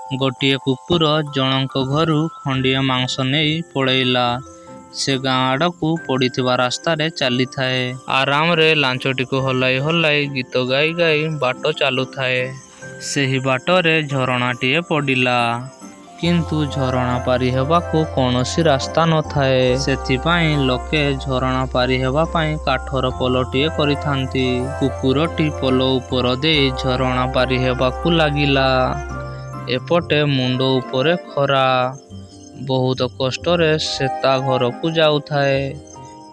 ଗୋଟିଏ କୁକୁର ଜଣଙ୍କ ଘରୁ ଖଣ୍ଡିଏ ମାଂସ ନେଇ ପଳେଇଲା। ସେ ଗାଁ ଆଡ଼କୁ ପଡ଼ିଥିବା ରାସ୍ତାରେ ଚାଲିଥାଏ। ଆରାମରେ ଲାଞ୍ଜଟିକୁ ହଲାଇ ହଲାଇ ଗୀତ ଗାଇ ଗାଇ ବାଟ ଚାଲୁଥାଏ। ସେହି ବାଟରେ ଝରଣାଟିଏ ପଡ଼ିଲା। କିନ୍ତୁ ଝରଣା ପାରି ହେବାକୁ କୌଣସି ରାସ୍ତା ନଥାଏ। ସେଥିପାଇଁ ଲୋକେ ଝରଣା ପାରି ହେବା ପାଇଁ କାଠର ପୋଲଟିଏ କରିଥାନ୍ତି। କୁକୁରଟି ପୋଲ ଉପର ଦେଇ ଝରଣା ପାରି ହେବାକୁ ଲାଗିଲା। ଏପଟେ ମୁଣ୍ଡ ଉପରେ ଖରା। ବହୁତ କଷ୍ଟରେ ସେ ତା ଘରକୁ ଯାଉଥାଏ।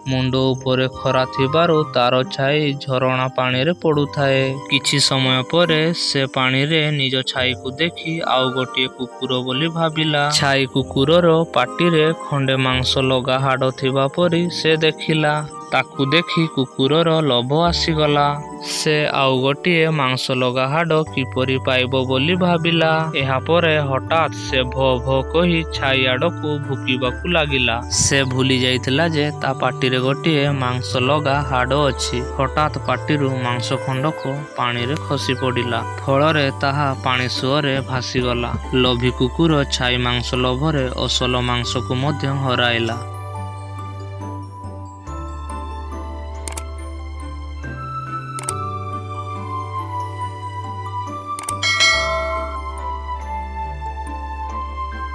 ମୁଣ୍ଡ ଉପରେ ଖରା ଥିବାରୁ ତାର ଛାଇ ଝରଣା ପାଣିରେ ପଡୁଥାଏ। କିଛି ସମୟ ପରେ ସେ ପାଣିରେ ନିଜ ଛାଇକୁ ଦେଖି ଆଉ ଗୋଟିଏ କୁକୁର ବୋଲି ଭାବିଲା। ଛାଇ କୁକୁରର ପାଟିରେ ଖଣ୍ଡେ ମାଂସ ଲଗା ହାଡ଼ ଥିବା ପରି ସେ ଦେଖିଲା। ତାକୁ ଦେଖି କୁକୁରର ଲୋଭ ଆସିଗଲା। ସେ ଆଉ ଗୋଟିଏ ମାଂସ ଲଗା ହାଡ଼ କିପରି ପାଇବ ବୋଲି ଭାବିଲା। ଏହାପରେ ହଠାତ୍ ସେ ଭୋ ଭୋ କହି ଛାଇ ଆଡ଼କୁ ଭୁକିବାକୁ ଲାଗିଲା। ସେ ଭୁଲି ଯାଇଥିଲା ଯେ ତା ପାଟିରେ ଗୋଟିଏ ମାଂସ ଲଗା ହାଡ଼ ଅଛି। ହଠାତ୍ ପାଟିରୁ ମାଂସ ଖଣ୍ଡକ ପାଣିରେ ଖସି ପଡ଼ିଲା। ଫଳରେ ତାହା ପାଣି ସୁଅରେ ଭାସିଗଲା। ଲୋଭୀ କୁକୁର ଛାଇ ମାଂସ ଲୋଭରେ ଅସଲ ମାଂସକୁ ମଧ୍ୟ ହରାଇଲା।